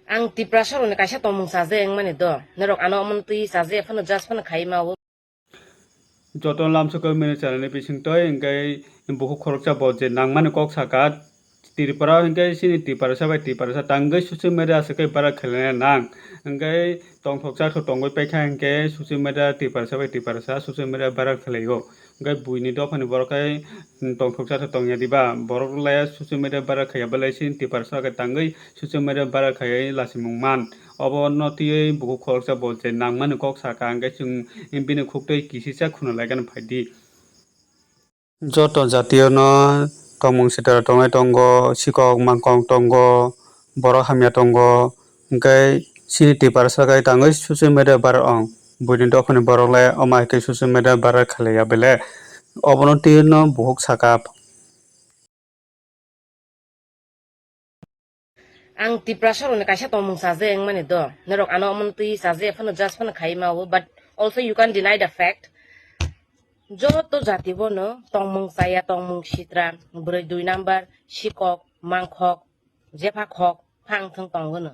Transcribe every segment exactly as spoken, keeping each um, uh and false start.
Ang Tiprasa rokni kaisa tongmung chaje wngmani do. Norok ano omono twi chaje phano just phano khai ma o. Joto lamsoko mini channel ni bising toi, hingke bukhuk khoroksa bo je nangmani kok saka Tripura o, hingke chini Tiprasa bai Tiprasa tangwi social media aswk khe viral khlaina nang. Hingke tongthok chathok tongwi paikha hingke social media Tiprasa bai Tiprasa social media viral khlaio. Hingke buini dophani borok khe tongthok chathok tongya diba? Borok le social media viral khaiya belai chini Tiprasa khe tangwi social media viral khaiwi lachimung man. Obo no twiwi bukhuk khoroksa bo je nangmani kok saka, hingke chwng bini khuktwi kisisa khuna laikha phai di. Joto jatio no tongmung sitra tongnai tongo, sikok mangkok tongo, borok hamya tongo, hingke chini Tiprasa khe tangwi social media viral ong. Buini dophani borok le omo hai khe social media viral khlaiya bele. Obono twiwi no bukhuk saka. Ang Tiprasa rokni kaisa tongmung chaje wngmani do. Norok ano omono twi chaje phano just phano khai ma o, but also you can deny the fact. Joto jati bono tongmung chaya, tongmung sitra, bwrwi dui number, sikok, mangkhok, jepha khok, phang thwng tongo no.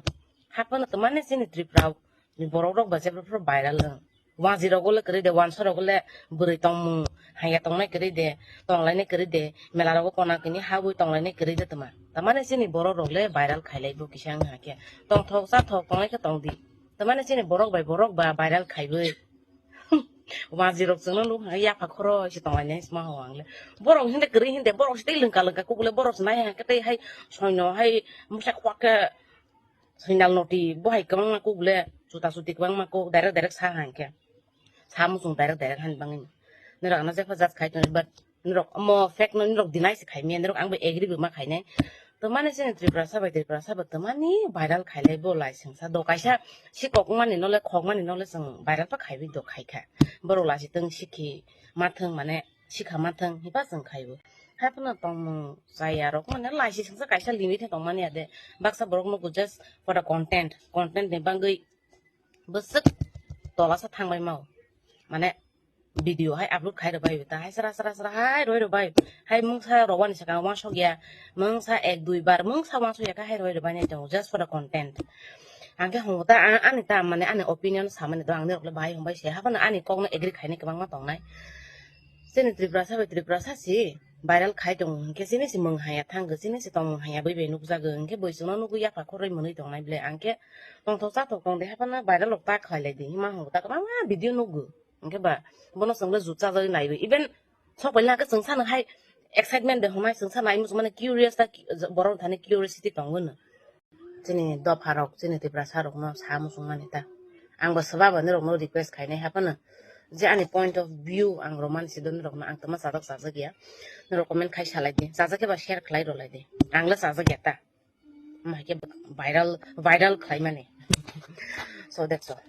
Haphano twmani chini Tripura ni borok rok ba jebra phano viral wng. Wanji rogo le kwrwi de, wansa rogo le bwrwi tongmung haya tongnai kwrwi de, tonglainai kwrwi de, mela rogo kona kini habwi tonglainai kwrwi de twma. Tamani chini borok rok le viral khailai bo kisa wng hakhe. Tongthok chathok tongnai khe tong di. Tamani chini borok bai borok ba viral khaiwi. Wanji rok chwngno nuk hai yapha khoro se tonglainai sma ho ang le. Borok hinde kwrwi hinde, borok se tei lwngka lwngka kuk le, borok se nai hakhe tei hai soino hai musa kwak khe Sandal noti bo hai kwbangma kuk le, juta juti kwbangma kuk, direct direct sa hai khe. Sa muchung direct direct hani bangwi. Norok ano jepha jat khai tongo, but norok omo fake no norok deny se khai manya, norok ang bo agree bo ma khainai. Twmani chini Tiprasa bai Tiprasa bo twmani viral khailai bo lai sengsa do kaisa sikok mani no le khok mani no le chwng viral pa khaiwi do khai kha. Borok lasi tong sikhi ma thwng mane sikha ma thwng hiba chwng khaibo. Haiphano tongmung chaya rok mane laisi sengsa kaisa limit he tongmani ya de. Baksa borok nugo just for the content, content ni bangwi bwswk tolasa thangbai mao. Mane video hai upload khai rwbai ta hai sra sra sra hai roi rwbai. Hai mungsa rowani saka wansok ya, mungsa ek dui bar mungsa wansok ya khe hai roi rwbai nai tongo just for the content. Ang khe hongo ta, a-, ani ta mane ani opinion samani do, ang nirok le bahai hongbai se, haphano ani kok no agree khainai kwbangma tongnai. Chini Tiprasa bai Tiprasa si viral khai tongo, hinkhe chini si mung haya thangkhe, chini si tongmung haya bui bai nukjago, hinkhe bui chwngno nugwi yapha khoroi mwnwi tongnai ble, ang khe tongthok chathok tong de, haphano viral rok ta khlai lai di, hima hongo ta kwbangma video nugo, hinkhe ba bono chwng le jut chajagwi naiwi, even sok bai lake chwng sano hai excitement de hwnai, chwng sano ai muchung mani curious ta, borok thani curiosity tongo no. Chini dopha rok, chini Tiprasa rok no sa muchung mani ta. Ang bo swba bo norok no request khainai haphano. Je ani point of view ang romani si do norok no ang tama chajak chajak ya. Norok comment khai salai di. Chajak khe ba share khlai rw lai di. Ang le chajak ya ta. Omo hai khe viral, viral khlai mani. So that's all.